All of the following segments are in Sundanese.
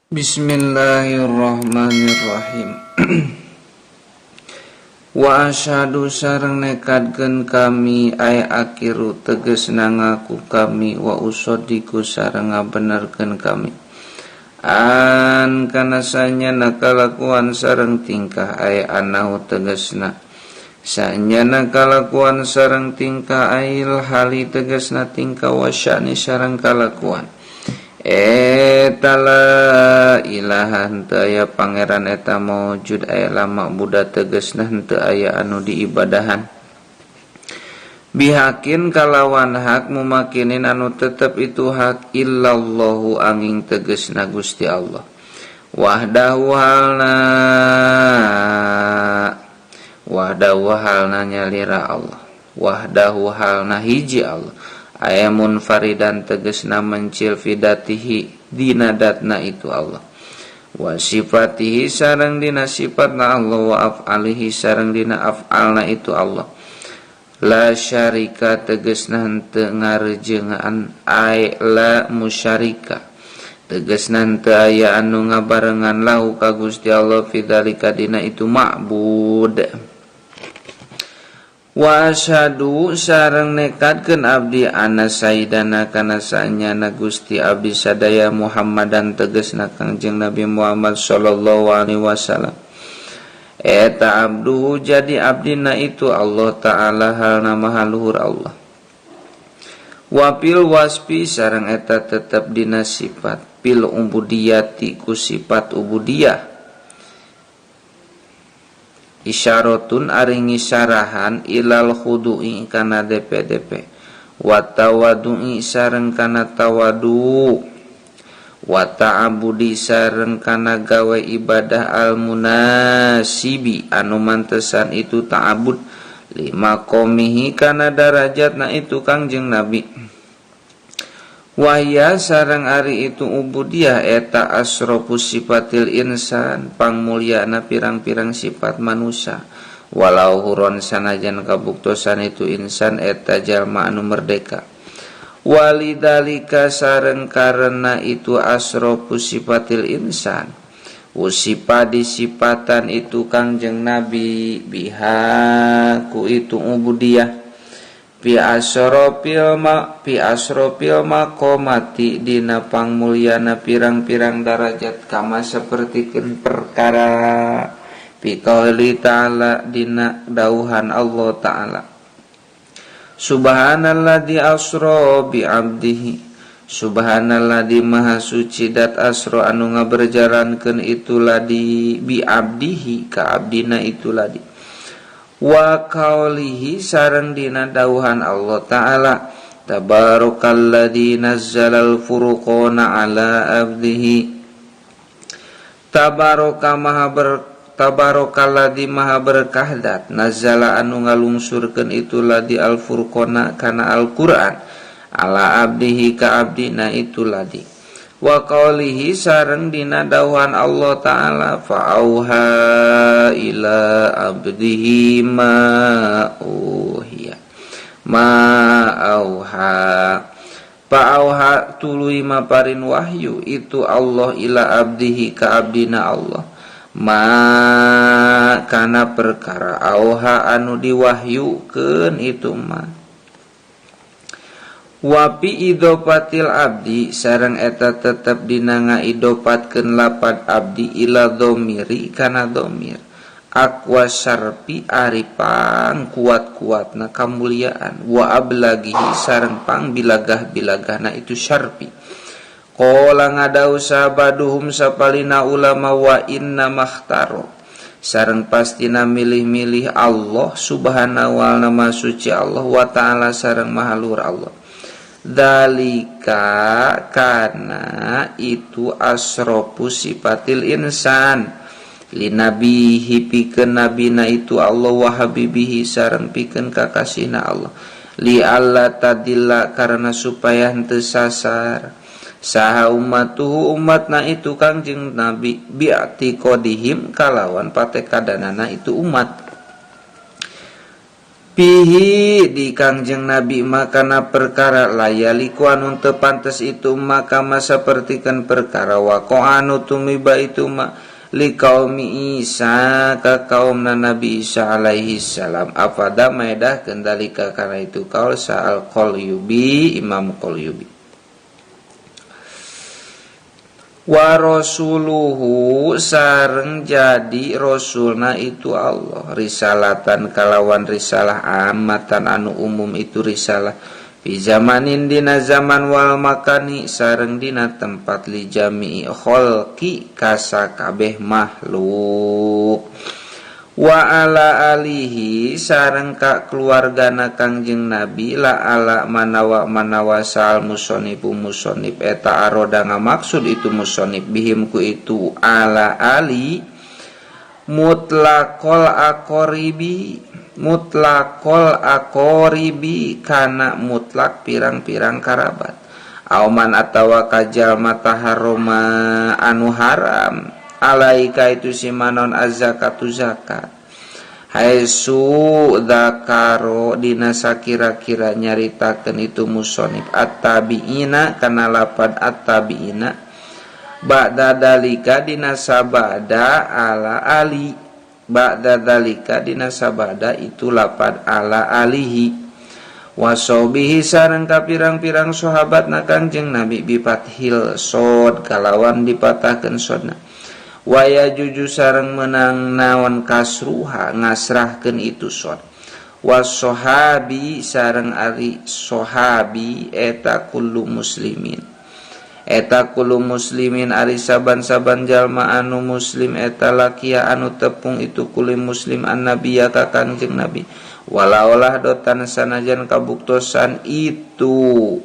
Bismillahirrahmanirrahim. Wa asyhadu sareng nekadkeun kami ay akiru tegasna ngaku kami wa usaddiqu sareng ngabenerkeun kami an kana sanyana kalakuan sareng tingkah ay anahu tegasna sanyana kalakuan sareng tingkah ail hali tegasna tingkah wa sya'ni sareng kalakuan. Eta la ilaha henteu aya pangeran eta maujud aya lama buddha tegasna henteu aya anu diibadahan bihakin kalawan hak mumakinin anu tetep itu hak illallahu angin tegasna Gusti Allah wahdahu halna wahdahu halna nyalira Allah wahdahu halna hiji Allah aya munfaridan tegesna mencil fidatihi dina datna itu Allah wa sifatihi sareng dina sifatna Allah wa af'alihi sareng dina af'alna itu Allah la syarika tegesna henteu ngarejengan ay la musyarika tegesna henteu aya anu ngabarengan lahu ka Gusti Allah fidzalika dina itu ma'bud. Wa asyhadu sareng nekadkeun abdi anna sayyidana kana sanyana Gusti abdi sadaya Muhammadan tegasna Kangjeng Nabi Muhammad sallallahu alaihi wasallam eta abduhu jadi abdina itu Allah taala halna maha luhur Allah wa fil wasfi sareng eta tetep dina sifat fil ubudiyati ku sifat ubudiyah isyaratun ari ngisarahan ilal khudu'i kana DPDP wa tawadu'i sareng kana tawadu wa ta'abudi sareng kana gawe ibadah al munasibi anu mantesan itu ta'abud lima qomihi kana darajatna itu Kangjeng Nabi. Wahya sareng ari itu ubudiyah eta asrofus sifatil insan pangmulyana pirang-pirang sifat manusia walau huron sanajan kabuktosan itu insan eta jalma anu merdeka walidalika sareng karena itu asrofus sifatil insan usipa disipatan itu Kangjeng Nabi biha ku itu ubudiyah pi asropil maqamati dina pangmulyana pirang-pirang darajat kama sapertikeun perkara fi qouli ta'ala dina dauhan Allah ta'ala subhanalladzi asra bi 'abdihi subhanalladzi maha suci dat asra anu ngaberjalankeun itu ladi bi 'abdihi ka abdina itu ladi wa qaulihi sareng dina dauhan Allah ta'ala tabarakalladzi nazzalal furqana ala abdihi tabaraka maha ber tabarakalladzi maha berkah dat nazzala anu ngalungsurkeun itu ladi al furqana kana Al-Qur'an ala abdihi ka abdina itu ladi wa qaulihi sareng dina dauhan Allah ta'ala fa'auha ila abdihi ma uhiya ma auha fa'auha tuluy maparin wahyu itu Allah ila abdihi ka abdina Allah ma kana perkara auha anu diwahyukeun itu ma wapi idopatil abdi sareng eta tetep dina ngaidopatkeun lapad abdi ila domiri kana domir aqwa syarfi ari pang kuat-kuatna kamuliaan wa ablagihi sareng pang bilagah-bilagahna itu syarfi qala ngadau sabaduhum sapalina ulama wa inna makhtaro sareng pastina milih-milih Allah subhanahu wa ta'ala suci Allah wa ta'ala sareng maha luhur Allah dalika kana itu asrofu sifatil insan linabihi pikeun nabina itu Allah wa habibihi sareng pikeun kakasihna Allah li alla tadilla karena supaya henteu sasar saha ummatuhu umatna itu Kangjeng Nabi bi'tiqadihim kalawan patekadanana itu umat. Pihi di Kangjeng Nabi makana perkara layaliku anu teu pantes itu maka sapertikeun perkara waqa'a anu tumiba itu ma li kaumi Isa ka kaumna Nabi Isa alaihi salam afada maedah kendalika kana itu kaul sa'al Qalyubi Imam Qalyubi wa rasuluhu sareng jadi rasulna itu Allah risalatan kalawan risalah amatan anu umum itu risalah fi zamanin dina zaman wal makani sareng dina tempat li jami'i khalqi kasakabeh makhluk wa ala alihi sareng ka keluargana Kangjeng Nabi la ala manawa manawa sal musonibu musonib eta aroda ngamaksud itu musonib bihim ku itu ala ali mutlaqol aqoribi kana mutlak pirang-pirang karabat auman atawa kajalma taharroma anu haram alaika itu si manon az-zakatu zakat haitsu dzakaro dina sakira-kira nyaritakeun itu musonib at-tabiina kana lapad at-tabiina ba'da dalika dina sabada ala ali ba'da dalika dina sabada itu lapad ala alihi wasobihi sareng ka pirang-pirang sahabatna Kangjeng Nabi bifathil sod kalawan dipatahkeun sodna waya juju sareng menang naon kasruha ngasrahkeun itu sod wasohabi sareng ari sohabi eta kullu muslimin ari saban-saban jalma anu muslim eta lakia anu tepung itu kulli muslim annabiya ka Kangjeng Nabi walaolah dotan sanajan kabuktosan itu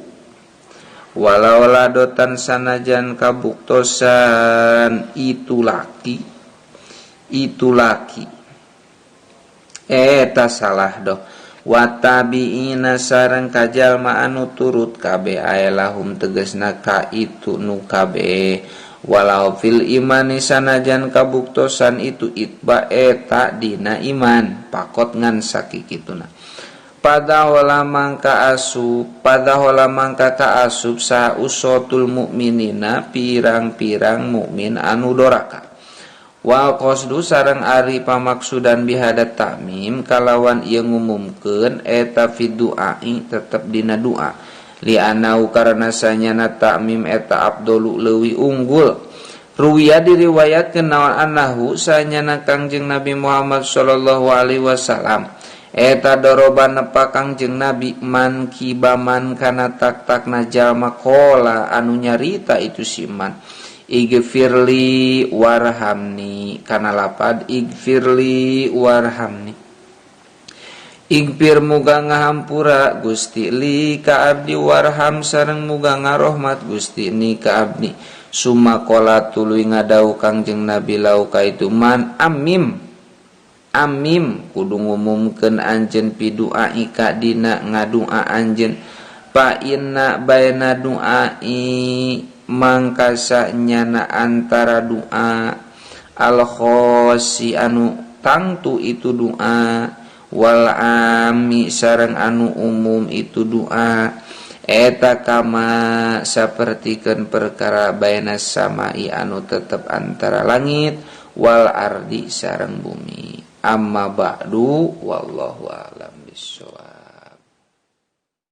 walaulah dotan sanajan kabuktosan itu laki eta salah doh watabiina sareng kajalma anu turut kabeh aelahum tegasna ka itu nu kabeh walau fil imani sanajan kabuktosan itu itba eta dina iman pakot ngan sakikituna pada hola mangka kaasup sa usotul mukminina pirang-pirang mukmin anu doraka wal qasdu sareng ari pamaksudan bihada ta'mim kalawan ieu ngumumkeun eta fi du'ai tetep dina doa li anau karena sanyana ta'mim eta abdolu leuwih unggul ruwiya diriwayatkeun naon annahu sanyana Kangjeng Nabi Muhammad sallallahu alaihi wasallam eta doroba nepa Kangjeng Nabi man kibaman kana tak-takna jalma kola anu nyarita itu si man igfirli warhamni kana lapad igfirli warhamni igfir muga ngahampura Gusti li ka abdi warham sareng muga ngarohmat Gusti ni ka abdi summa kola tuluy ngadau Kangjeng Nabi lauka itu man amim kudu ngumumkeun anjeun pidua ika dina ngadua anjeun fa inna baina duai mangkasa nyana antara doa al khosi anu tangtu itu doa wal ami sareng anu umum itu doa eta kama sapertikeun perkara baina samai anu tetep antara langit wal ardi sareng bumi. Amma ba'du wallahu a'lam.